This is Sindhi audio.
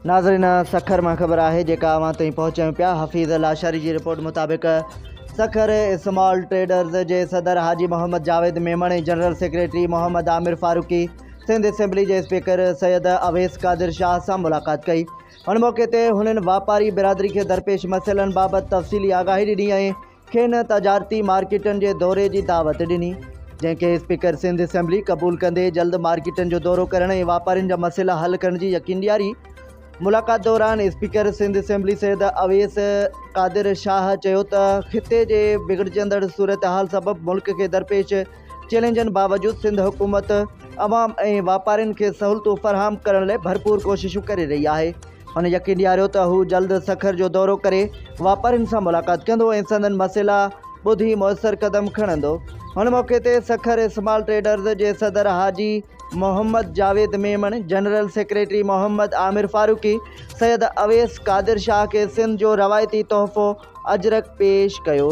ناظرين سکر مان خبر آهي جيڪا اوهان تائين پهچايون پيا حفيظ لاشاري جي رپورٽ مطابق سکر اسمال ٽريڊرز جي صدر Haji Muhammad Javed Memon ۽ general secretary Muhammad Amir Farooqi Sindh assembly جي اسپيڪر سيد اويس قادر شاهه سان ملاقات ڪئي ان موقعي تي هنن واپاري برادري کي درپيش مسئلن بابت تفصيلي آگاهي ڏني ۽ کين تجارتي مارڪيٽن جي دوري جي دعوت ڏني، جنهن کي اسپيڪر سنڌ اسيمبلي قبول ڪندي جلد مارڪيٽن جو دورو ڪرڻ ۽ واپارين جا مسئلا حل ڪرڻ جي يقين ڏياري. ملاقات دوران اسپيڪر سنڌ اسيمبلي سيد اويس قادر شاهه چيو ته خطي جي بگڙجندڙ صورتحال سبب ملڪ کي درپيش چئلينجن باوجود سنڌ حڪومت عوام ۽ واپارين کي سهولتون فراهم ڪرڻ لاء ڀرپور ڪوششون ڪري رهي آهي. هن يقين ڏياريو ته هو جلد سکر جو دورو ڪري واپارين سان ملاقات ڪندو ۽ سندن مسئلا ٻڌي موثر قدم کڻندو. هن موقعي تي سکر اسمال ٽريڊرز جي صدر حاجي محمد جاويد ميمڻ، جنرل سيڪريٽري محمد عامر فاروقي، سيد اويس قادر شاهه کي سنڌ جو روايتي تحفو اجرڪ پيش ڪيو.